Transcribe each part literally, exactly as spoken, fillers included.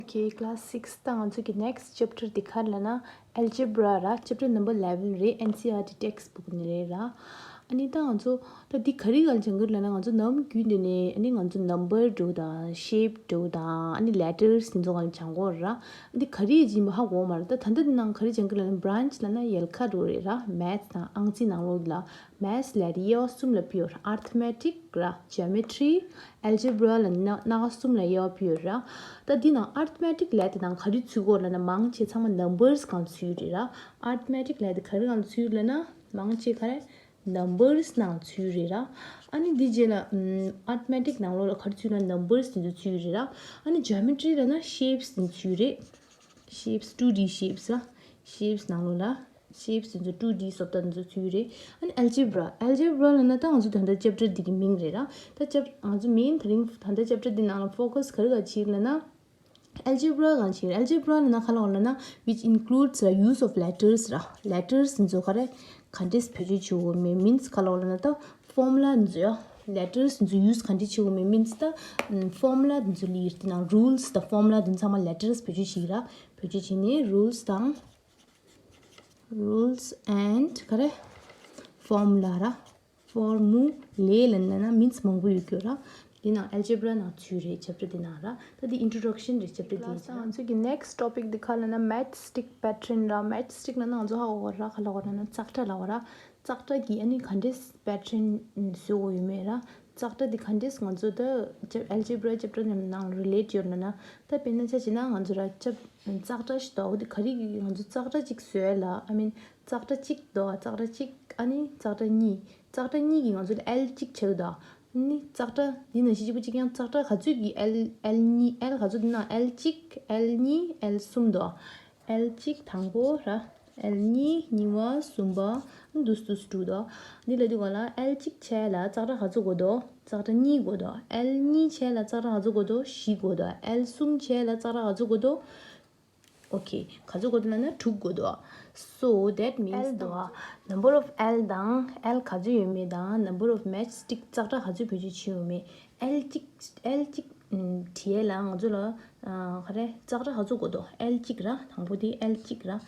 Okay, class six ད་ང་ཚོ་གི་next chapter དེ་ག་རེ་ལབ་ན་algebra ར། chapter number eleven རེད། NCERT textbook ནས་རེད་ར། ཨ་ནི་ད་ང་ཚོ་ད་འདི་ག་རེ་ག་སྦྱང་གི་རེད་ལབ་ན། ང་ཚོ་ནམ་རྒྱུན་དུ་ནས་ཨ་ནི་ང་ཚོ་number འདྲ་བོ་དང་shape འདྲ་བོ་དང་ཨ་ནི་letters དེ་ཚོ་ག་སྦྱང་གི་ཡོད་ར། འདི་ག་རེ་ཡིན་པ་ཧ་གོ་མ་རེད། ད་ད་ལྟ་འདི་ནང་ག་རེ་སྦྱང་གི་ལབ་ན། branch ལབ་ན་ཡལ་ག་འདྲ་བོ་རེད་ར། maths དང་ཨང་རྩིས་ནང་ལོགས་ལ། maths ལབ་དེ་དབྱེ་བ་གསུམ་ལ་ཕྱེ་ཡོད་ར། arithmetic ར། geometry, algebra ལབ་ན་སྣ་ཁ་གསུམ་ལ་དབྱེ་བ་ཕྱེ་ཡོད་ར། ད་འདི་ནང་arithmetic ལབ་དེ་ནང་ག་རེ་ཚུད་ཀྱི་ཡོད་ལབ་ན། མང་ཆེ་ཚང་མ་numbers སྒང་ཚུད་ཡོད་རེད་ར། arithmetic ལབ་དེ་ག་རེ་སྒང་ཚུད་ཡོད་ལབ་ན། མང་ཆེ་ག་རེ་numbers ནང་ཚུད་ཡོད་རེད་ར། ཨ་ནི་འདི་རྗེས་ལ་ཨམ་arithmetic ནང་ལོགས་ལ་ག་རེ་ཚུད་ན་numbers དེ་ཚོ་ཚུད་ཡོད་རེད་ར། ཨ་ནི་geometry ལབ་ན་shapes དེ་ཚུད་ཡོད་རེད། shapes, two D shapes ར། shapes ནང་ལོགས་ལ། shapes དེ་ཚོ་two D བཟོ་ལྟ་དེ་ཚོ་ཚུད་ཡོད་རེད། ཨ་ནི་algebra, algebra ལབ་ན་ད་ང་ཚོ་ད་ལྟ་chapter འདི་གི་མིང་རེད་ར། ད་chap- ང་ཚོ་main དེ་རིང་ད་ལྟ་chapter འདི་ནང་ལ་focus ག་རེ་ག་བྱེད་ལབ་ན། algebra གང་བྱེད། algebra ལབ་ན་ག་ལབ་ལབ་ན། which includes the use of letters ར། letters དེ་ཚོ་ག་རེ་ག་འདྲས་བེད་སྤྱོད་བྱེད་དགོས་མེད། means ག་ལབ་ལབ་ན་ད་formula དེ་ཚོ་ཡ། letters དེ་ཚོ་use ག་འདྲས་བྱེད་དགོས་མེད། means ད་ཨམ་formula དེ་ཚོ་ལ་ཡིར་དེ་ནང་rules དང་formula དེ་ཚང་མ་letters བེད་སྤྱོད་བྱེད་ར། བེད་སྤྱོད་བྱས་ནས་rules དང་rules and ག་རེ་formula ར། formulae ལབ་ན་ན་means མང་པོ་ཡོད་རྒྱུ་ར། འདི་ནང་algebra ནང་ཚུད་རེད། chapter འདི་ནང་ར། ད་འདི་introduction རེད། chapter འདི་ལ་ང་ཚོ་གི་next topic འདི་ག་ལབ་ན་matchstick pattern ར། matchstick ལབ་ན་ང་ཚོ་ཧ་གོ་ར། ག་ལབ་དགོས་ལབ་ན་ཙག་སྒྲ་ལབ་དགོས་ར། ཙག་སྒྲ་གི་ཨ་ནི་ག་འདྲས་pattern བཟོ་དགོས་ཡོད་མེད་ར། ཙག་སྒྲ་འདི་ག་འདྲས་ང་ཚོ་ད་algebra chapter ནང་relate ཡོད་ན་ན། ད་དཔེར་ན་ཆ་བཞག་ན་ང་ཚོ་ར་ཙག་སྒྲ་ཞིག་འདུག་འོ་དེ་ག་རེ་གི་ང་ཚོ་ཙག་སྒྲ་གཅིག་བཟོས་ལ། I mean ཙག་སྒྲ་གཅིག་འདུག་ཙག་སྒྲ་གཅིག་ཨ་ནི་ཙག་སྒྲ་གཉིས། ཙག་སྒྲ་གཉིས་ཀྱིས་ང་ཚོ་ལ་L གཅིག་ཆགས་འདུག་ཨ་ནི་ཙག་སྒྲ་འདི་ནང་བཞིན་གཅིག་པ་གཅིག་རྐྱང་ཙག་སྒྲ་ག་ཚོད་ཀྱི་L L གཉིས། L ག་ཚོད་འདི་ནང་L གཅིག L གཉིས L གསུམ་འདུག L གཅིག་དང་པོ་ར། L གཉིས། གཉིས་པ། གསུམ་པ། འདུག་འདུག་དྲུག་འདུག་འདི་ལ་འདི་ག་ལ་L གཅིག་བྱས་ལ་ཙག་སྒྲ་ག་ཚོད་དགོས་འདུག་ཙག་སྒྲ་གཉིས་དགོས་འདུག L གཉིས་བྱས་ལ་ཙག་སྒྲ་ག་ཚོད་དགོས་འདུག་བཞི་དགོས་འདུག L གསུམ་བྱས་ལ་ཙག་སྒྲ་ག་ཚོད་དགོས་འདུག Okay, ག་ཚོད་དགོས་འདུག་ལབ་ན་དྲུག་དགོས་འདུག So that means L དང་number of L དང་L ག་ཚོད་ཡོད་མེད་དང་number of matchstick ཙག་སྒྲ་ག་ཚོད་བེད་སྤྱོད་བྱས་ཡོད་མེད། L གཅིག L གཅིག་བྲིས་ལ་ང་ཚོ་ལ་ག་རེ་ཙག་སྒྲ་ག་ཚོད་དགོས་འདུག L གཅིག་ར། དང་པོ་དེ་L གཅིག་ར།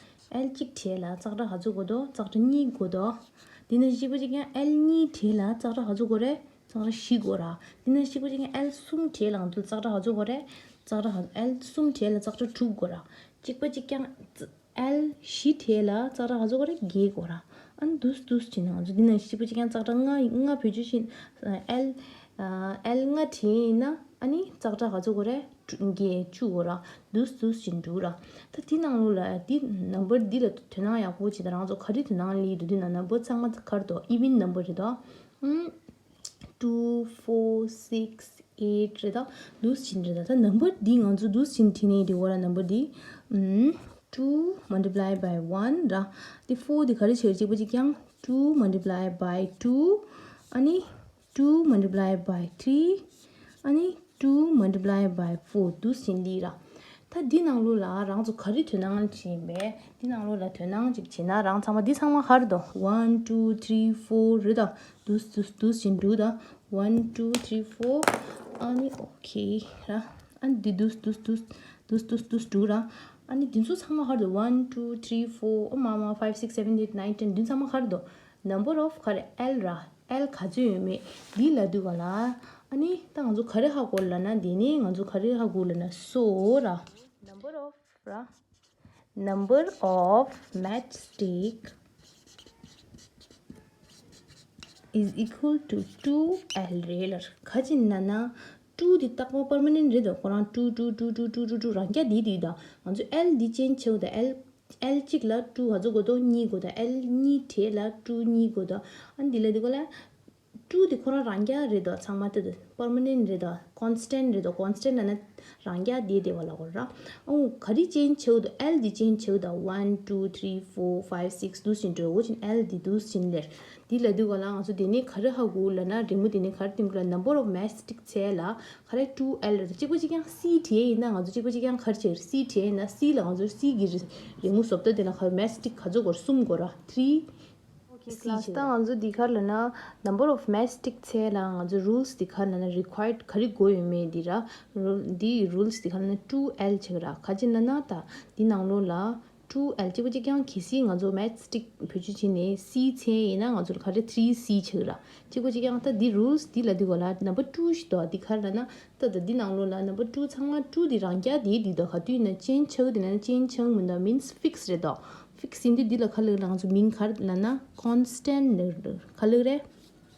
L གཅིག་བྲིས་ལ་ཙག་སྒྲ་ག་ཚོད་དགོས་འདུག་ཙག་སྒྲ་གཉིས་དགོས་འདུག་དེ་ནས་གཅིག་པ་གཅིག་རྐྱང་L གཉིས་བྲིས་ལ་ཙག་སྒྲ་ག་ཚོད་དགོས་རེད། ཙག་སྒྲ་བཞི་དགོས་ར། དེ་ནས་གཅིག་པ་གཅིག་རྐྱང་L གསུམ་བྲིས་ལ་ང་ཚོ་ཙག་སྒྲ་ག་ཚོད་དགོས་རེད། ཙག་སྒྲ་ག- L གསུམ་བྲིས་ལ་ཙག་སྒྲ་དྲུག་དགོས་ར། གཅིག་པ་གཅིག་རྐྱང་ཙ- L བཞི་བྲིས་ལ་ཙག་སྒྲ་ག་ཚོད་དགོས་རེད། བརྒྱད་དགོས་ར། ཨ་ནི་འདུག་འདུག་བྱས་ན་ང་ཚོ་འདི་ནང་གཅིག་པ་གཅིག་རྐྱང་ཙག་སྒྲ་ལྔ་ལྔ་བེད་སྤྱོད་བྱས་ན། L L ལྔ་བྲིས་ཡིན་ན་ཨ་ནི་ཙག་སྒྲ་ག་ཚོད་དགོས་རེད། བརྒྱད་བཅུ་དགོས་ར། འདུག་འདུག་བྱས་འགྲོ་ར། ད་འདི་ནང་ལོགས་ལ་འདི་number འདི་ལ་དོ་སྣང་ཡག་པོ་བྱེད་དང་། རང་ཚོ་ག་རེ་དོ་སྣང་སླེབས་འདུག་འདི་ནང་number ཚང་མ་ག་རེ་འདུག even number རེད་དོ། ཨུམ། two, four, six, eight རེད་ད། འདུག་སེ་བྱས་ནས་རེད་ད། ད་number འདི་ང་ཚོ་འདུག་སེ་བྱས་ནས་བྲིས་ནའི་འགྲིག་གོ་ར། number འདི། ཨུམ། two multiply by one ར། འདི་four འདི་ག་རེ་བྱས་རེད། གཅིག་པ་གཅིག་རྐྱང་། two multiply by two ཨ་ནི་two multiply by three ཨ་ནི་two multiply by four འདུག་སེ་བྱས་ནས་འདི་ར། ད་འདི་ནང་ལོགས་ལ་རང་ཚོ་ག་རེ་དོ་སྣང་བྱེད་ཡིན་པས། འདི་ནང་ལོགས་ལ་དོ་སྣང་ཅིག་བྱེད་ན་རང་ཚང་མ་འདི་ཚང་མ་ག་རེ་འདུག one, two, three, four རེད་ད། འདུག་འདུག་འདུག་སེ་བྱས་ནས་འགྲོ་ད། one, two, three, four ཨ་ནི་okay ར། ཨ་ནི་འདི་འདུག་འདུག་འདུག་འདུག་འདུག་འདུག་འགྲོ་ར། ཨ་ནི་འདི་ཚོ་ཚང་མ་ག་རེ་འདུག one, two, three, four ཨ་མ་མ་five, six, seven, eight, nine, ten འདི་ཚང་མ་ག་རེ་འདུག number of ག་རེ་L ར། L ག་ཚོད་ཡོད་མེད་འདི་ལབ་དུས་ག་ལ། ཨ་ནི་ད་ང་ཚོ་ག་རེ་ཧ་གོ་ལབ་ན། འདི་ནས་ང་ཚོ་ག་རེ་ཧ་གོ་ལབ་ན། so ར། number of ར། number of matchstick is equal to two L རེད་ལ། ག་ཅི་ན་ན། two འདི་རྟག་པར་permanent རེད་དོ། ཁོ་རང་two two two two two two རང་རྐྱ་འདི་འདི་ད། ང་ཚོ་L འདི་change བྱེད་དོ། L L གཅིག་ལ་two ག་ཚོད་དགོས་འདུག་གཉིས་དགོས་འདུག L གཉིས་བྲིས་ལ་two གཉིས་དགོས་འདུག་ཨ་འདི་ལ་འདི་གོ་ལ། two འདི་ཁོ་རང་རང་རྐྱ་རེད་དོ། ཚང་མ་དེ་དོ་permanent རེད་དོ། constant རེད་དོ། constant ལབ་ན་རང་རྐྱ་བསྡད་བསྡད་པ་ལ་གོ་ར། ཨོ་ག་རེ་change བྱེད་འདུག L འདི་change བྱེད་འདུག one, two, three, four, five, six འདུག་སེ་བྱས་ནས་འགྲོ། འོ་ཅིན་L འདི་འདུག་སེ་བྱས་ནས་ལེར། འདི་ལབ་དུས་ག་ལ་ང་ཚོ་དེ་ནས་ག་རེ་ཧ་གོ་ལབ་ན། རི་མོ་དེ་ནས་ག་རེ་སྟོན་གི་ལབ། number of matchstick བྱས་ལ་ག་རེ་two L རེད། གཅིག་པ་གཅིག་རྐྱང་C བྲིས་ཡིན་ན་ང་ཚོ་གཅིག་པ་གཅིག་རྐྱང་ག་རེ་བྱེད། C བྲིས་ཡིན་ན་C ལ་ང་ཚོ་C གི་རི་རི་མོ་བཟོ་ལྟ་དེ་ལ་ག་རེ་matchstick ག་ཚོད་དགོས། གསུམ་དགོས་ར། three ཀི་ལ་སི་ད་ང་ཚོ་འདི་ག་རེ་ལབ་ན། number of matchstick ཚད་ལ་ང་ཚོ་rules འདི་ག་རེ་ལབ་ན། required ག་རེ་དགོས་ཡོད་མེད་འདི་ར། rule འདི་rules འདི་ག་རེ་ལབ་ན། two L བྱེད་ཀྱི་ར། ག་ཅི་ལབ་ན། ད་འདི་ནང་ལོགས་ལ་two L གཅིག་པ་གཅིག་རྐྱང་གལ་སྲིད་ང་ཚོ་matchstick བེད་སྤྱོད་བྱས་ནས་C ཚད་ཡིན་ན། ང་ཚོ་ལ་ག་རེ་three C བྱེད་ཀྱི་ར། གཅིག་པ་གཅིག་རྐྱང་། ད་འདི་rules འདི་ལ་འདི་གོ་ལ་number two ཞིག་འདུག་འདི་ག་རེ་ལབ་ན། ད་ད་འདི་ནང་ལོགས་ལ་number two ཚང་མ་two འདི་རང་རྐྱ་འདི་འདི་ད་ག་དུས་ཡིན་ན་change ཆགས་འདི་ན་change ཆགས་མི་འདུག means fix རེད་དོ། fix ཡིན་དུས་འདི་ལ་ག་ལབ་ན། ང་ཚོ་མིང་ག་རེ་ལབ་ན་constant ལབ་རེད། ག་ལབ་རེད།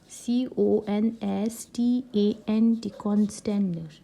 C O N S T A N T constant ལབ་རེད།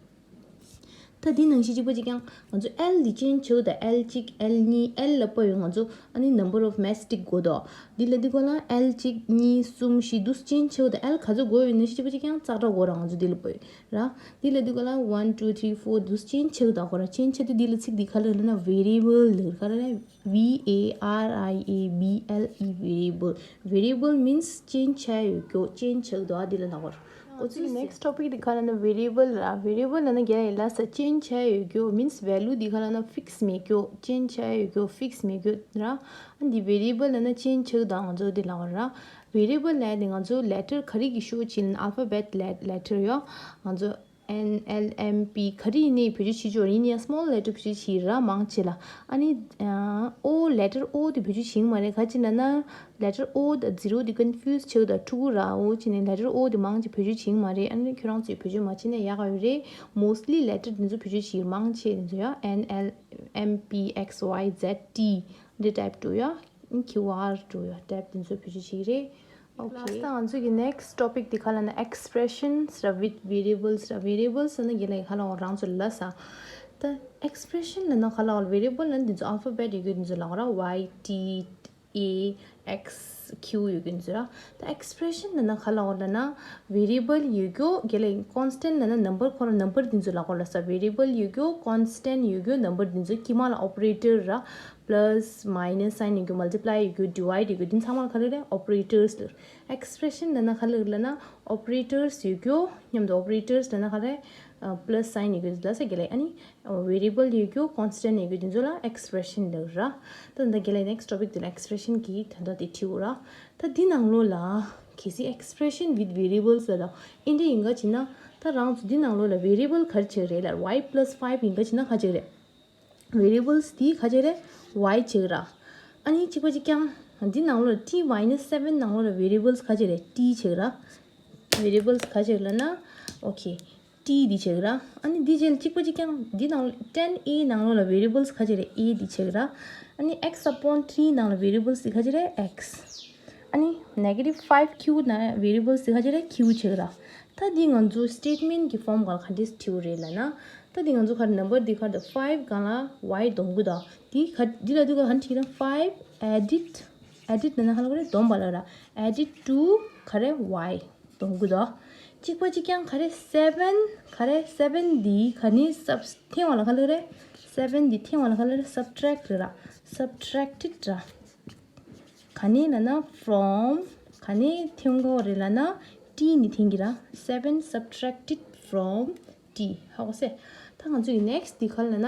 ད་འདི་ནང་བཞིན་གཅིག་པ་གཅིག་རྐྱང་ང་ཚོ་L འདི་change ཆགས་ད། L གཅིག L གཉིས L ལ་དཔག་ཡོད་ང་ཚོ། ཨ་ནི་number of matchstick དགོས་དོ། འདི་ལ་འདི་གོ་ལ་L གཅིག་གཉིས་གསུམ་བཞི་འདུག change ཆགས་ད། L ག་ཚོད་དགོས་ཡོད་ན་གཅིག་པ་གཅིག་རྐྱང་ཙག་སྒྲ་དགོས་ར། ང་ཚོ་འདི་ལ་དཔག་ཡོད་ར། འདི་ལ་འདི་ག་ལ་one two three four འདུག change ཆགས་ད་གོ་ར། change ཆགས་དུས་འདི་ལ་ཚིག་འདི་ག་ལ་ལབ་ན་variable ལབ་ག་ར་ར། V A R I A B L E variable. Variable means change བྱས་ཡོད་རྒྱུ། change ཆགས་དུས་འདི་ལ་ན་གོ་ར། འོ་ཚིག་next topic འདི་ག་ལ་ན་variable ར། variable ལབ་ན་རྒྱ་ཡི་ལ་ས་change བྱས་ཡོད་རྒྱུ། means value འདི་ག་ལ་ན་fix མེད་རྒྱུ། change བྱས་ཡོད་རྒྱུ། fix མེད་རྒྱུ་ར། ཨ་འདི་variable ལབ་ན་change ཆགས་དུས་ང་ཚོ་འདི་ལ་གོ་ར། variable ལབ་དེ་ང་ཚོ་letter ག་རེ་གི་ཤོག་ཅིག་ཡིན་ན་alphabet ལ་letter ཡོད། ང་ཚོ་N L M P ག་རེ་ཡིན་ནའི་བེད་སྤྱོད་བྱེད་ཆོག་ཡིན་ཡང་small letter བེད་སྤྱོད་བྱེད་ར་མང་ཆེ་ལ། ཨ་ནི་ཨ་O letter O དེ་བེད་སྤྱོད་བྱེད་ཀྱི་མ་རེད། ག་ཅི་ལབ་ན་letter O དང་zero དེ་confuse ཆགས་དང་ཕྲུ་གུ་ར། འོ་ཅི་ནས་letter O དེ་མང་ཆེ་བེད་སྤྱོད་བྱེད་ཀྱི་མ་རེད། ཨ་ནི་ཁྱོད་རང་ཚོས་བེད་སྤྱོད་མ་བྱེད་ན་ཡག་ག་ཡོད་རེད། mostly letter དེ་ཚོ་བེད་སྤྱོད་བྱེད་མང་ཆེ་དེ་ཚོ་ཡ། N L M P X Y Z T འདི་type འགྲོ་ཡ། Q R འགྲོ་ཡ། type དེ་ཚོ་བེད་སྤྱོད་བྱེད་ཀྱི་རེད། Okay. Last ང་ཚོ་གི་next topic དེ་ག་ལབ་ན་expressions ར་with variables ར། variables ཟེར་ན་རྒྱ་ལ་ག་ལབ་རང་ཚོ་ལ་ས། ད་expression ལབ་ན་ག་ལབ་variable ལབ་ན་འདི་ཚོ་alphabet ཡོད་རྒྱུ་འདི་ཚོ་ལབ་ར། Y T A X Q ཡོད་རྒྱུ་འདི་ཚོ་ར། ད་expression ལབ་ན་ག་ལབ་ལབ་ན་variable ཡོད་རྒྱུ་རྒྱ་ལ་constant ལབ་ན་number ཁོ་ར། number འདི་ཚོ་ལབ་གོ་ལ་ས། variable ཡོད་རྒྱུ། constant ཡོད་རྒྱུ། number འདི་ཚོ་དཀྱིལ་མ་ལ་operator ར། plus minus sign ཡོད་རྒྱུ། multiply ཡོད་རྒྱུ། divide ཡོད་རྒྱུ། འདི་ཚང་མ་ལ་ག་རེ་རེད། operators ལབ། expression ལབ་ན་ག་ལབ་ལབ་ན་operators ཡོད་རྒྱུ། མཉམ་དུ་operators ལབ་ན་ག་རེ། ཨ་plus sign ཡོད་རྒྱུ་ལ་ས་རྒྱ་ལ། ཨ་ནི་ཨ་variable ཡོད་རྒྱུ། constant ཡོད་རྒྱུ། འདི་ཚོ་ལ་expression ལབ་ར། ད་ད་རྒྱ་ལ་next topic དེ་ལ་expression གི་དོན་དག་དེ་ཁྲིད་འོ་ར། ད་འདི་ནང་ལོགས་ལ་གལ་སྲིད་expression with variables ལབ་ད་ཨིན་འདྲ་ཡིན་ག་བྱས་ན། ད་རང་ཚོ་འདི་ནང་ལོགས་ལ་variable ག་རེ་ཆགས་རེད་ལ། Y plus five ཡིན་ག་བྱས་ན་ག་ཆགས་རེད། variables འདི་ག་ཆགས་རེད། Y ཆགས་ར། ཨ་ནི་གཅིག་པ་གཅིག་རྐྱང་འདི་ནང་ལོགས་ལ་T minus seven ནང་ལོགས་ལ་variables ག་ཆགས་རེད། T ཆགས་ར། variables ག་ཆགས་ལབ་ན། Okay. T འདི་ཆགས་ར། ཨ་ནི་འདི་རྗེས་ལ་གཅིག་པ་གཅིག་རྐྱང་འདི་ནང་ལོགས་ten A ནང་ལོགས་ལ་variables ག་ཆགས་རེད། A འདི་ཆགས་ར། ཨ་ནི་X upon three ནང་ལ་variables འདི་ག་ཆགས་རེད། X། ཨ་ནི་negative five Q ནང་variables འདི་ག་ཆགས་རེད། Q ཆགས་ར། ད་འདི་ང་ཚོ་statement གི་form ག་ལ་ག་འདྲས་བྲིས་རེད་ལབ་ན། ད་འདི་ང་ཚོ་ག་རེ་number འདི་ག་རེ་five སྒང་ལ་Y སྡོམ་དགོས་དོ། འདི་ག་འདི་ལ་འདི་ག་ག་འདྲས་བྲིས་ན། five added added ལབ་ན་ག་ལ་ག་རེ་སྡོམ་པ་ལ་ར། added to ག་རེ་Y སྡོམ་དགོས་དོ། གཅིག་པ་གཅིག་རྐྱང་ག་རེ་seven ག་རེ་seven འདི་ག་ནི་sub འཐེན་པ་ལ་ག་ལབ་རེད། seven འདི་འཐེན་པ་ལ་ག་ལབ་རེད། subtract རེད་ར། subtracted ར། ག་ནི་ལབ་ན་from ག་ནི་འཐེན་དགོས་རེད་ལབ་ན་T ནི་འཐེན་གྱི་ར། seven subtracted from T ཧ་གོ་སོང་། ད་ང་ཚོ་ཡི་next འདི་ག་ལབ་ན།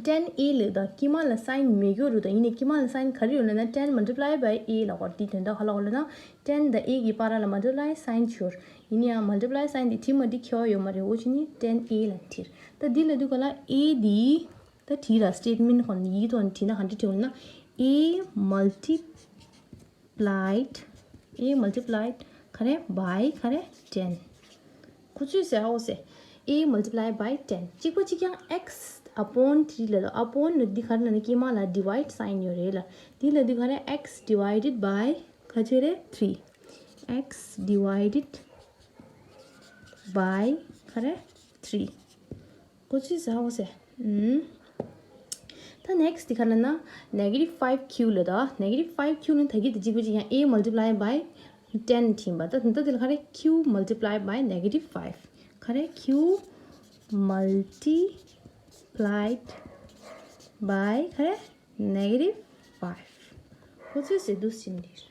ten A ལབ་དང་དཀྱིལ་མ་ལ་sign མེད་རྒྱུ་རུ་དང་། ཡིན་ནའི་དཀྱིལ་མ་ལ་sign ག་རེ་ཡོད་ལབ་ན་ten multiply by A ལབ་གོ། དེའི་དོན་དག་ག་ལབ་ལབ་ན་ten དང་A གི་བར་ལ་multiply sign ཡོད། ཡིན་ནའང་multiply sign དེ་བྲིས་མ་བྲིས་ཁྱད་པར་ཡོད་མ་རེད། འོ་ཅི་ནི་ten A ལ་བྲིས། ད་འདི་ལ་འདི་ག་ལ་A འདི་ད་བྲིས་ལ་statement ཁོ་ན་ཡིག་ཐོག་ནས་བྲིས་ན་ག་འདྲ་བྲིས་ལབ་ན། A multi multiplied A multiplied ག་རེ་by ག་རེ་ten ཁོ་ཚོས་ཟེར་ཧ་གོ་སོང་། A multiply by ten གཅིག་པ་གཅིག་རྐྱང་X upon three ལབ་དང་། upon ལ་འདི་ག་རེ་ལབ་ན་དཀྱིལ་མ་ལ་divide sign ཡོད་རེད་ལ། འདི་ལ་འདི་ག་རེ་X divided by ག་ཚོད་རེད། three X divided by ག་རེ་three ཁོ་ཚོས་ཟེར་ཧ་གོ་སོང་། ཨུམ། ད་next དེ་ག་ལབ་ན་negative five Q ལབ་དང་། negative five Q ནི་ད་གི་དེ་གཅིག་པ་གཅིག་རྐྱང་A multiply by ten བྲིས་པ། ད་ད་དེ་ལ་ག་རེ་Q multiply by negative five ག་རེ་Q multiplied by ག་རེ་negative five ཁོ་ཚོས་ཟེར་འདུག་ཟིན་འདིར།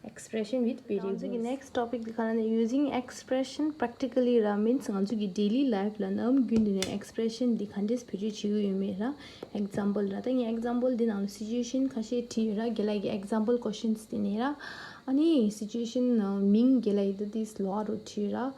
Expression with variables. ང་ཚོ་གི་next topic འདི་ག་ལ་ནི་using expression practically ར། means ང་ཚོ་གི་daily life ལ་ནམ་རྒྱུན་དུ་ནས་expression འདི་ག་འདྲས་བེད་སྤྱོད་བྱེད་ཀྱི་ཡོད་མེད་ར། example ར། ད་ངས་example འདི་ནང་ལ་situation ཁ་ཤས་བྲིས་ཡོད་ར། རྒན་ལགས་ཀྱི་example questions འདི་ནས་ར། ཨ་ནི་situation མིང་རྒན་ལགས་ཀྱིས་ད་དེ་ལོགས་རུ་བྲིས་ར།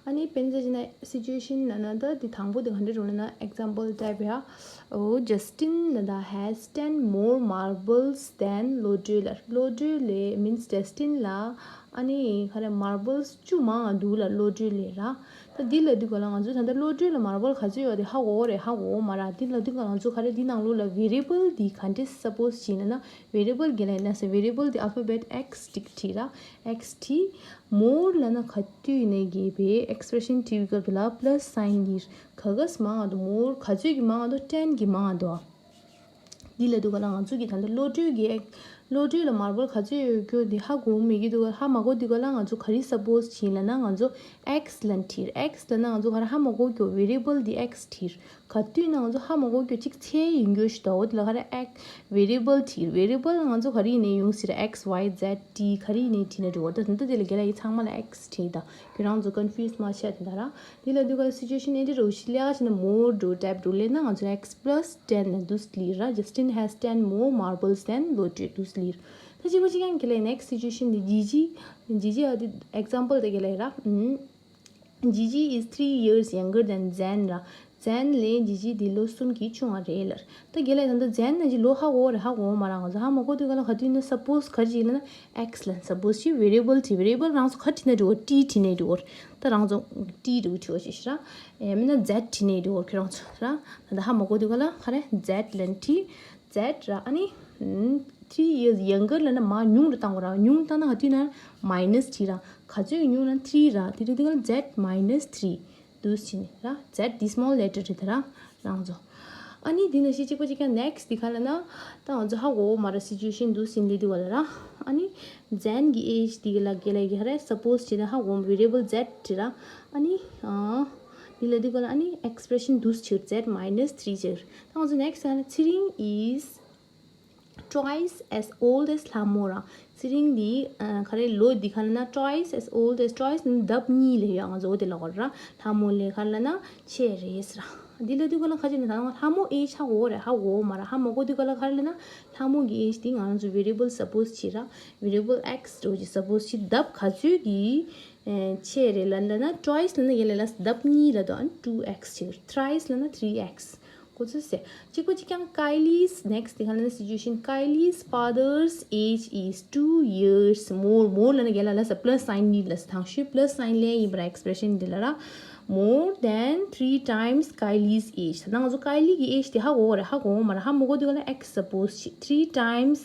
ཨ་ནི་དཔེར་ན་ཆ་བཞག་ན་situation ལབ་ན་ད་དེ་དང་པོ་དེ་ག་འདྲས་རུང་ལབ་ན་example type ཡ། Oh, Justin ལ་ད་has ten more marbles than བློ་གྲོས་ལ། བློ་གྲོས་ལས་means Justin ལ་ཨ་ནི་ག་རེ་marbles བཅུ་མང་ང་འདུག་ལ། བློ་གྲོས་ལས་ར། ད་འདི་ལབ་དུས་ག་ལ་ང་ཚོ་ད་ལྟ་བློ་གྲོས་ལ་marble ག་ཚོད་ཡོད་དེ་ཧ་གོ་གི་རེད། ཧ་གོ་གི་མ་རེད། འདི་ལབ་དུས་ག་ལ་ང་ཚོ་ག་རེ་འདི་ནང་ལོགས་ལ་variable འདི་ག་འདྲས་suppose བྱས་ན་ན། variable རྒན་ལགས་ན་ས་variable འདི་alphabet X ཅིག་བྲིས་ར། X བྲིས། more ལབ་ན་ག་དུས་ནས་རྒྱས་པའི་expression བྲིས་པའི་སྐབས་དེ་ལ་plus sign འདི་ག་ག་སི་མང་ང་འདུག more ག་ཚོད་ཀྱི་མང་ང་འདུག ten གི་མང་ང་འདུག་འདི་ལབ་དུས་ག་ལ་ང་ཚོ་གི་ད་ལྟ་བློ་གྲོས་ཀྱི་བློ་གྲོས་ལ་marble ག་ཚོད་ཡོད་རྒྱུ་འདི་ཧ་གོ་མེད་ཀྱི་འདུག་ཧ་མ་གོ་དུས་ག་ལ་ང་ཚོ་ག་རེ་suppose བྱེད་ལབ་ན་ང་ཚོ་X ལབ་བྲིས། X ལབ་ན་ང་ཚོ་ག་རེ་ཧ་མ་གོ་རྒྱུ་variable འདི་X བྲིས། ག་དུས་ན་ང་ཚོ་ཧ་མ་གོ་རྒྱུ་གཅིག་ཚད་ཡིན་རྒྱུ་ཞིག་ད། འོ་དེ་ལ་ག་རེ་X variable བྲིས། variable ང་ཚོ་ག་རེ་ཡིན་ནའི་ཡོང་སྲིད་ར། X Y Z T ག་རེ་ཡིན་ནའི་བྲིས་ན་འགྲིག་གོ། ད་ད་ལྟ་དེ་ལ་རྒན་ལགས་ཀྱིས་ཚང་མ་ལ་X བྲིས། ད་ཁྱོད་རང་ཚོ་confuse མ་བྱེད་དེ་ད་ར། དེ་ལ་དུས་ག་ལ་situation ཨེ་འདྲ་རུ་ཞིག་ལས་ཀ་བྱས་ན་more འགྲོ་type འགྲོ་ལས་ན་ང་ཚོ་X plus ten ན་འདུག་སེ་ལི་ར། Justin has ten more marbles than བློ་གྲོས་འདུག་སེ་ལི་ར། ད་གཅིག་པ་གཅིག་རྐྱང་གི་ལས་next situation འདི་ཇི་ཇི་ཇི་ཇི་ཨ་དེ་example དེ་གི་ལས་ར། ཨུམ། Gigi is three years younger than Zen ར། Zen ལས་ཇི་ཇི་འདི་ལོ་གསུམ་གྱིས་ཆུང་བ་རེད་ལར། ད་རྒན་ལགས་ད་ལྟ་Zen ན་ཇི་ལོ་ཧ་གོ་རེད། ཧ་གོ་མ་རང་ང་ཚོ་ཧ་མ་གོ་དུས་ག་ལ་ག་དུས་ན་suppose ག་རེ་ལབ་ན་X ལ་suppose ཅི་variable ཅི་variable རང་ཚོ་ག་བྲིས་ན་འགྲིག་གོ། T བྲིས་ན་འགྲིག་གོ། ད་རང་ཚོ་T འགྲིག་གོ་ཆོག་ཤེས་ར། ཨེ་མིན་ན་Z བྲིས་ན་འགྲིག་གོ་ཁྱོད་རང་ཚོ་ར། ད་ལྟ་ཧ་མ་གོ་དུས་ག་ལ་ག་རེ་Z ལ་T Z ར། ཨ་ནི་three years younger ལབ་ན་མ་ཉུང་རུ་བཏང་གོ་ར། ཉུང་བཏང་ན་ག་དུས་ན་minus three ར། ག་ཚོད་ཉུང་ན་three ར། དེ་དུས་ག་ལ Z minus three འདུག་སེ་བྱས་ནས་ར། Z འདི་small letter རེད་ད་ར། རང་ཚོ། ཨ་ནི་འདི་ནང་བཞིན་གཅིག་པ་གཅིག་རྐྱང་next འདི་ག་ལབ་ན། ད་ང་ཚོ་ཧ་གོ་མ་ར་situation འདུག་སེ་འདི་འདི་བ་ལ་ར། ཨ་ནི་Zen གི་age འདི་ག་ལ་ག་ལ་ག་རེ་suppose བྱས་ན་ཧ་གོ་variable Z འདི་ར། ཨ་ནི་ཨ་འདི་ལ་འདི་ག་ལ་ཨ་ནི་expression འདུག་སེ་བྱས་Z minus three བྱས། ད་ང་ཚོ་next ག་ལ་ཚེ་རིང་is twice as old as ལྷ་མོ་ར། ཚེ་རིང་འདི་ཨ་ག་རེ་ལོ་འདི་ག་ལབ་ན་twice as old as twice ནི་ལྡབ་གཉིས་ལས་ཡང་ང་ཚོ་འོ་དེ་ལ་གོ་ར། ལྷ་མོ་ལས་ག་ལབ་ན་ཆེ་རེད་ཟེར་ར། འདི་ལ་དུས་ག་ལ་ཁ་ཅིག་ནི་ད་ང་ལྷ་མོ་age ཧ་གོ་རེད། ཧ་གོ་མ་ར། ཧ་མ་གོ་དུས་ག་ལ་ག་རེ་ལབ་ན་ལྷ་མོ་གི་age འདི་ང་ཚོ་variable suppose བྱེད་ར། variable X འགྲོ་ཅིག་suppose བྱེད། ལྡབ་ག་ཚོད་ཀྱི་ཨེ་ཆེ་རེད་ལབ་ལབ་ན་twice ལབ་ན་ག་ལ་ལ་ལྡབ་གཉིས་ལ་དོ་ཨན་two X བྱེད། thrice ལབ་ན་three X གོ་ཚོད་ཟེར། གཅིག་པ་གཅིག་རྐྱང་Kylie's next དེ་ག་ལ་ན་situation Kylie's father's age is two years more. more ལབ་ན་ག་ལ་ལ་ས་plus sign ནི་ལ་ས་ཐང་ཤུ་plus sign ལས་ཡིན་པ་ར། expression འདི་ལ་ར། more than three times Kylie's age ད་ང་ཚོ་Kylie གི་age དེ་ཧ་གོ་རེད། ཧ་གོ་མ་ར། ཧ་མ་གོ་དུས་ག་ལ X suppose བྱེད། three times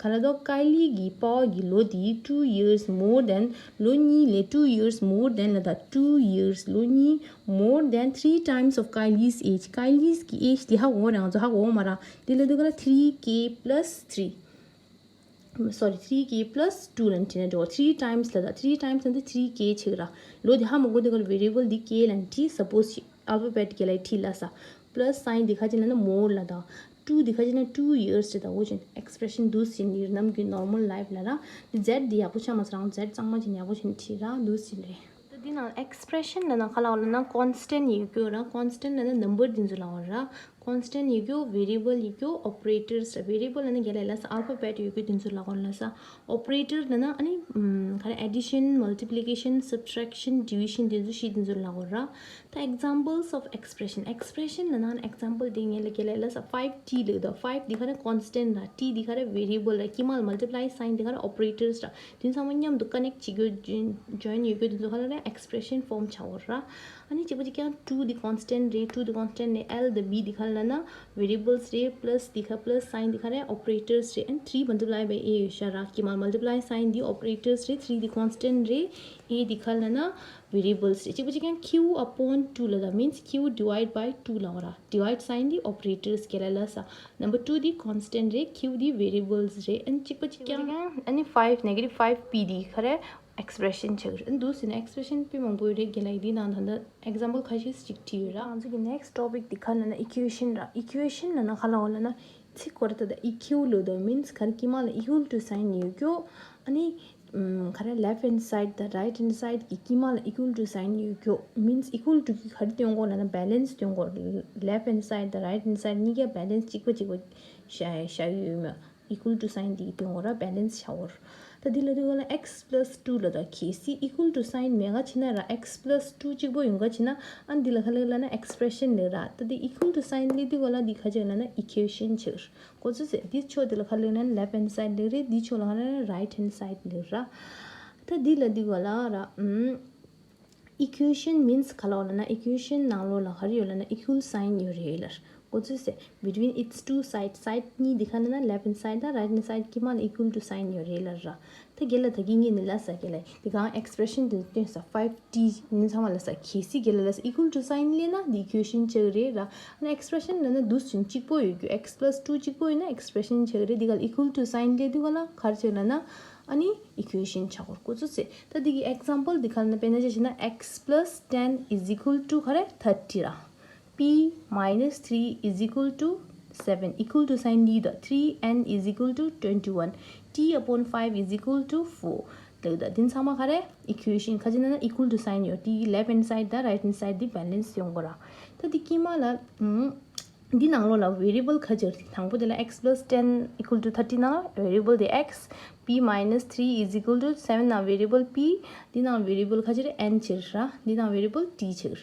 ག་ལ་དོ་Kylie གི་པ་གི་ལོ་དེ་two years more than ལོ་གཉིས་ལས་two years more than ལ་ད་two years ལོ་གཉིས་more than three times of Kylie's age Kylie's གི་age དེ་ཧ་གོ་རང་ཚོ་ཧ་གོ་མ་ར། དེ་ལ་དུ་ག་ལ་three K plus three sorry three K plus two ལ་འཁྲི་ན་འགྲོ། three times ལ་ད་three times ལ་ད་three K ཆེ་གི་ར། ལོ་དེ་ཧ་མ་གོ་དུ་ག་ལ་variable དེ་K ལ་འཁྲི་suppose ཆེ། alphabet ག་ལ་ཁྲི་ལ་ས། plus sign དེ་ཁ་ཅིག་ལ་ན་more ལ་དང་། two དེ་ཁ་ཅིག་ལ་two years རེད། ད་འོ་ཅན་expression འདུག་སེ་ཡིན་ནམ་གྱི་normal life ལ་ར། དེ་Z དེ་ཡག་པོ་ཆགས་མ་སོང་རང་Z གཙང་མ་ཅན་ཡག་པོ་ཅན་ཁྲི་ར་འདུག་སེ་རེད། ད་འདི་ནང་expression ལ་ན་ཁ་ལ་ལ་ན་constant ཡོད་རྒྱུ་ར། constant ལ་ན་number དེ་ཚོ་ལ་བར་ར། constant ཡོད་རྒྱུ་variable ཡོད་རྒྱུ operators ར། variable ལ་ན་ག་ལ་ལ་ས་alphabet ཡོད་རྒྱུ་དེ་ཚོ་ལ་བར་ལ་ས། operator ལབ་ན་ཨ་ནི་ཨམ་ག་རེ་addition multiplication subtraction division དེ་ཚོ་ཤེས་དེ་ཚོ་ལབ་དགོས་ར། ད་examples of expression expression ལབ་ན་ཨ་ནི་example དེ་ངས་ལ་ག་ལ་ལ་ས་five T ལབ་དོ། five འདི་ག་རེ་constant ར། T འདི་ག་རེ་variable ར། དཀྱིལ་མ་ལ་multiply sign འདི་ག་རེ operators ར། དེ་ཚང་མ་མཉམ་དུ་connect བྱེད་རྒྱུ་join ཡོད་རྒྱུ་དེ་ཚོ་ག་ལ་ར་expression form བྱ་དགོས་ར། ཨ་ནི་གཅིག་པ་གཅིག་རྐྱང་two འདི་constant རེད། two འདི་constant རེད། L དང་B འདི་ག་ལ་ན་variables རེད། plus འདི་ག་plus sign འདི་ག་རེད། operators རེད། and three multiply by A ཡོད་ཤག་ར། དཀྱིལ་མ་multiply sign འདི་operators རེད། three འདི་constant རེད། A འདི་ག་ལ་ན་variables རེད། གཅིག་པ་གཅིག་རྐྱང Q upon two ལ་ད་means Q divide by two ལ་བ་ར། divide sign འདི operators ག་ལ་ལ་ས། number two འདི་constant རེད། Q འདི་variables རེད། and གཅིག་པ་གཅིག་རྐྱང་ཨ་ནི་five negative five P འདི་ག་རེད། expression བྱེད་ཀྱི་རེད། འདུག་ཟེར་ན་expression དཔེ་མང་པོ་ཡོད་རེད། རྒན་ལགས་འདི་ནང་ད་ལྟ་example ཁ་ཤས་ཅིག་བྲིས་ཡོད་ར། ང་ཚོ་གི་next topic འདི་ག་ལབ་ན་equation ར། equation ལབ་ན་ག་ལ་བ་ལབ་ན་ཚིག་སྐོར་ད་ད་equal ལོ་ད་means ག་རེ་དཀྱིལ་མ་ལ་equal to sign ཡོད་རྒྱུ། ཨ་ནི་ ཨམ། ག་རེ། left hand side དང་right hand side གི་དཀྱིལ་མ་ལ་equal to sign ཡོད་རྒྱུ། means equal to གི་ག་རེ་སྟོན་དགོས་ལབ་ན་balance སྟོན་དགོས། left hand side དང་right hand side གཉིས་ཀ་balance གཅིག་པ་གཅིག་པ་བཞག་བཞག་ཡོད་མོད། equal to sign དེ་གི་སྟོན་དགོས་ར། balance བྱ་དགོས་ར། ད་འདི་ལ་འདི་ག་ལ་x plus two ལ་ད་གལ་སྲིད་equal to sign མེད་ག་བྱེད་ན་ར། x plus two གཅིག་པོ་ཡོང་ག་བྱེད་ན། ཨ་འདི་ལ་ག་ལ་ལབ་ན་expression ལབ་ར། ད་འདི་equal to sign ལས་འདི་ག་ལ་འདི་ག་ཅིག་ལབ་ན་equation ཆགས། གོ་ཚོད་ཟེར། འདི་ཕྱོགས་འདི་ལ་ག་ལ་ལབ་ན་left hand side ལབ་རེད། འདི་ཕྱོགས་ལ་ག་ལ་ལབ་ན་right hand side ལབ་ར། ད་འདི་ལ་འདི་ག་ལ་ར། ཨམ། equation means ག་ལ་ལབ་ན། equation ནང་ལོགས་ལ་ག་རེ་ཡོད་ལབ་ན་equal sign ཡོད་རེད་ལབ། གོ་ཚོད་ཟེར། between its two sides, side གཉིས་འདི་ག་ལབ་ན་left hand side དང་right hand side དཀྱིལ་མ་ལ་equal to sign ཡོད་རེད་ལབ་ར། ད་རྒན་ལགས་ད་གིན་ངས་ནི་ལབ་ས་རྒན་ལགས་འདི་གང་expression དེ་སྟོན་ས། five t ནི་ཚང་མ་ལབ་ས། གལ་སྲིད་རྒན་ལགས་ལབ་ས་equal to sign ལབ་ན་འདི་equation ཆགས་རེད་ར། ཨ་ནི་expression ལབ་ན་འདུག་སེ་བྱས་ནས་གཅིག་པོ་ཡོད་རྒྱུ། x plus two གཅིག་པོ་ཡོད་ན་expression ཆགས་རེད། འདི་ག་ལ་equal to sign ལབ་འདི་ག་ལ་ག་རེ་ཆགས་ལབ་ན་ཨ་ནི་equation ཆགས་གོ། གོ་ཚོད་ཟེར། ད་འདི་གི་example འདི་ག་ལབ་ན། དཔེར་ན་ཆ་བཞག་ན་x plus ten is equal to ག་རེ། thirty ར། p minus three is equal to seven equal to sign འདི་དང་three n is equal to twenty one, t upon five is equal to four ལབ་ད། འདི་ཚང་མ་ག་རེ། equation ག་ཅིག་ན་ན་equal to sign ཡོད། དེའི་left hand side དང་right hand side འདི་balance ཡོང་གོ་ར། ད་འདི་དཀྱིལ་མ་ལ་ཨམ། འདི་ནང་ལོགས་ལ་variable ག་ཅིག་དང་པོ་དེ་ལ་x plus ten equal to thirty ནང་ལ་variable དེ་x, p minus three is equal to seven ནང་variable p། འདི་ནང་variable ག་ཅིག་རེད། n ཅིག་ར། འདི་ནང་variable t ཅིག་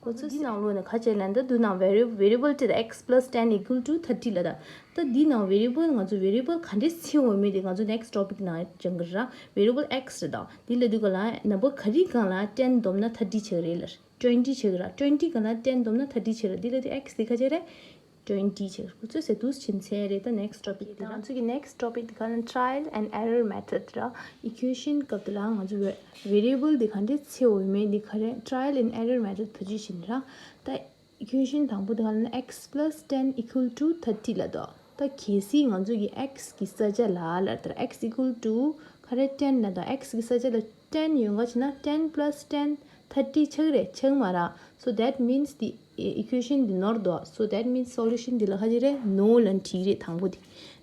གོ་ཚོད། འདི་ནང་ལོགས་ནས་ག་ཅིག་ལབ་ན། འདི་ནང་variable variable དེ་x plus ten equal to thirty ལབ་ད། ད་འདི་ནང་variable ང་ཚོ་variable ག་འདྲས་ཚེ་འོས་མེད་དེ་ང་ཚོ་next topic ནང་སྦྱང་གི་ར། variable x རེད་ད། འདི་ལ་འདི་ག་ལ་number ག་རེ་སྒང་ལ་ten བསྡོམས་ན་thirty ཆགས་རེད་ལབ། twenty ཆགས་ར། twenty སྒང་ལ་ten བསྡོམས་ན་thirty ཆགས་ར། འདི་ལ་འདི་x དེ་ག་ཅིག་རེད། twenty ཆགས། གོ་ཚོད་ཟེར། འདུག་སེ་བྱས་ནས་རེད། ད་next topic དེ་ང་ཚོ་གི་next topic དེ་ག་ལ་trial and error method ར། equation སྐབས་དེ་ལ་ང་ཚོ་ཝེ་variable དེ་ག་འདྲས་ཚེ་འོས་མེད་དེ་ག་རེ། trial and error method བེད་སྤྱོད་བྱས་ནས་ར། ད་equation དང་པོ་དེ་ག་ལ་x plus ten equal to thirty ལབ་དོ། ད་གལ་སྲིད་ང་ཚོ་གི་x གི་ས་ཆ་ལ་ལབ་ད། x equal to ག་རེ། ten ལབ་དོ། x གི་ས་ཆ་ལ་ten ཡོང་ག་བྱེད་ན་ten plus ten thirty ཆགས་རེད། ཆགས་མ་རེད། so that means the equation འདི་ནོར་འདུག so that means solution འདི་ལ་ག་ཅིག་རེད། no ལབ་བྲིས་རེད། དང་པོ་འདི་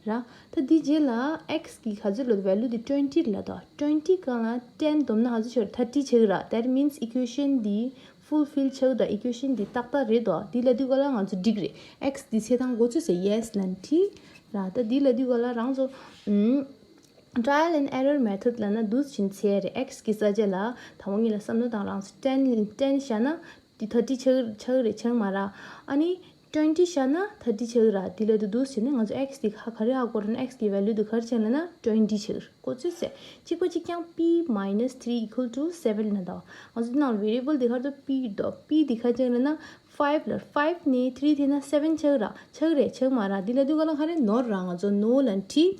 ར། ད་འདི་རྗེས་ལ་x གི་ག་ཚོད་ལབ་value འདི་twenty ལབ་འདུག twenty སྒང་ལ་ten བསྡོམས་ན་ག་ཚོད་ཆགས་རེད། thirty ཆགས་ར། that means equation འདི་fulfill ཆགས་འདུག equation འདི་ཏག་ཏག་རེད་འདུག་འདི་ལབ་དུས་ག་ལ་ང་ཚོ་འགྲིག་རེད། x འདི་ཚེ་དང་གོ་ཚོད་ཟེར། yes ལབ་བྲིས་ར། ད་འདི་ལབ་དུས་ག་ལ་རང་ཚོ་ཨུམ། trial and error method ལབ་ན་འདུག་སེ་བྱས་ནས་རེད། x གི་ས་ཆ་ལ་དང་པོ་ཉིད་ལ་བསམ་བློ་བཏང་། རང་ཚོ་ten ten བཞག་ན་འདི་thirty ཆགས་ཆགས་རེད། ཆགས་མ་རེད། ཨ་ནི་twenty བཞག་ན་thirty ཆགས་ར། འདི་ལབ་དུས་འདུག་སེ་བྱས་ནས་ང་ཚོ་x འདི་ག་ག་རེ་ཧ་གོ་ར་ན། x གི་value འདི་ག་རེ་ཆགས་ལབ་ན་twenty ཆགས། གོ་ཚོད་ཟེར། གཅིག་པ་གཅིག་རྐྱང་p minus three equal to seven ལབ་དོ། ང་ཚོ་འདི་ནང་variable འདི་ག་རེ་འདུག p འདུག p འདི་ག་ཆགས་ལབ་ན་five ལབ། five ནས་three འཐེན་ན་seven ཆགས་ར། ཆགས་རེད། ཆགས་མ་རེད། འདི་ལབ་དུས་ག་ལ་ག་རེ། ནོར་ར། ང་ཚོ་no ལབ་བྲིས།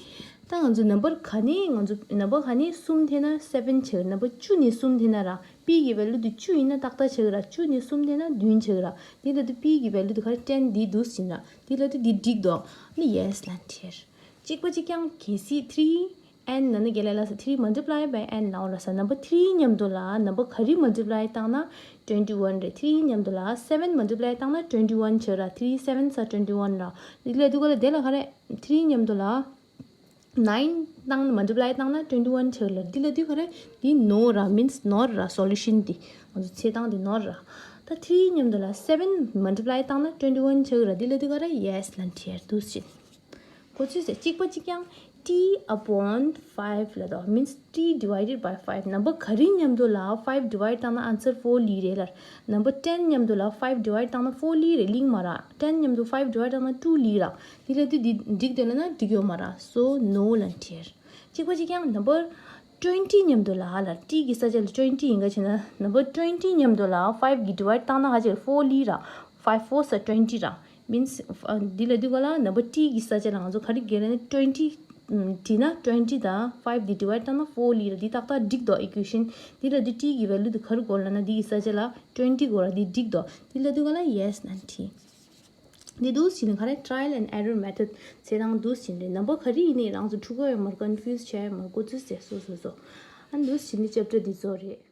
ད་ང་ཚོ་number ག་ནས་ང་ཚོ་number ག་ནས་གསུམ་འཐེན་ན་seven ཆགས། number བཅུ་ནས་གསུམ་འཐེན་ན་ར། p གི་value འདི་བཅུ་ཡིན་ན་ཏག་ཏག་ཆགས་ར། བཅུ་ནས་གསུམ་འཐེན་ན་བདུན་ཆགས་ར། འདི་ལབ་དུས་p གི་value འདི་ག་རེ། ten འདི་འདུག་སེ་བྱས་ནས་ར། འདི་ལབ་དུས་འདི་འགྲིག་འདུག་ཨ་ནི་yes ལབ་བྲིས། གཅིག་པ་གཅིག་རྐྱང་གལ་སྲིད་three n ལབ་ན་རྒན་ལགས་ལབ་ས་three multiply by n ལབ་འོ་ལབ་ས། number three མཉམ་དུ་ལ་number ག་རེ་multiply བཏང་ན་twenty one རེད། three མཉམ་དུ་ལ་seven multiply བཏང་ན་twenty one ཆགས་ར། three seven are twenty one ར། འདི་ལབ་དུས་ག་ལ་དེ་ལ་ག་རེ། three མཉམ་དུ་ལ nine བཏང་ན་multiply བཏང་ན་twenty one ཆགས་ལ། འདི་ལབ་དུས་ག་རེ། འདི་no ར། means ནོར་ར། solution འདི་ང་ཚོ་ཚེ་དང་འདི་ནོར་ར། ད་three མཉམ་དུ་ལ་seven multiply བཏང་ན་twenty one ཆགས་ར། འདི་ལབ་དུས་ག་རེ། yes ལབ་བྲིས། འདུག་སེ་བྱས། གོ་ཚོད་ཟེར། གཅིག་པ་གཅིག་རྐྱང་t upon five ལབ་དོ། means t divided by five number ག་རེ་མཉམ་དུ་ལ་five divide བཏང་ན་answer four ལི་རེད་ལབ། number ten མཉམ་དུ་ལ་five divide བཏང་ན་four ལི་རེད། ལིང་མ་ར། ten མཉམ་དུ་five divide བཏང་ན་two ལི་ར། འདི་ལབ་དུས་འདི་འགྲིག་འདུག་ལབ་ན་འགྲིག་ཡོད་མ་ར། so no ལབ་བྲིས། གཅིག་པ་གཅིག་རྐྱང་number twenty མཉམ་དུ་ལ་ལབ། t གི་ས་ཆ་ལ་twenty ཡིན་ག་བྱས་ན་number twenty མཉམ་དུ་ལ་five གི་divide བཏང་ན་ག་ཅིག་four ལི་ར། five fours are twenty ར། means འདི་ལབ་དུས་ག་ལ་number t གི་ས་ཆ་ལ་ང་ཚོ་ག་རེ་རྒྱག་ལབ་ན་twenty བྲིས་ན་twenty དང་five འདི་divide བཏང་ན་four ལི་ར། འདི་ཏག་ཏག་འགྲིག་འདུག equation འདི་ལབ་དུས་t གི་value འདི་ག་རེ་དགོས་ལབ་ན་འདི་གི་ས་ཆ་ལ་twenty དགོས་ར། འདི་འགྲིག་འདུག་འདི་ལབ་དུས་ག་ལ་yes ལབ་བྲིས། འདི་འདུག་སེ་བྱས་ནས་ག་རེ། trial and error method ཚེ་དང་འདུག་སེ་བྱས་ནས་རེད། number ག་རེ་ཡིན་ནའི་རང་ཚོ་འཁྲུག་ག་ཡོད་མ་རེད། confuse བྱ་ཡོད་མ་རེད། གོ་ཚོད་ཟེར། སོ་སོ་སོ། ཨ་འདུག་སེ་བྱས་ནས་chapter འདི་རྫོགས་རེད།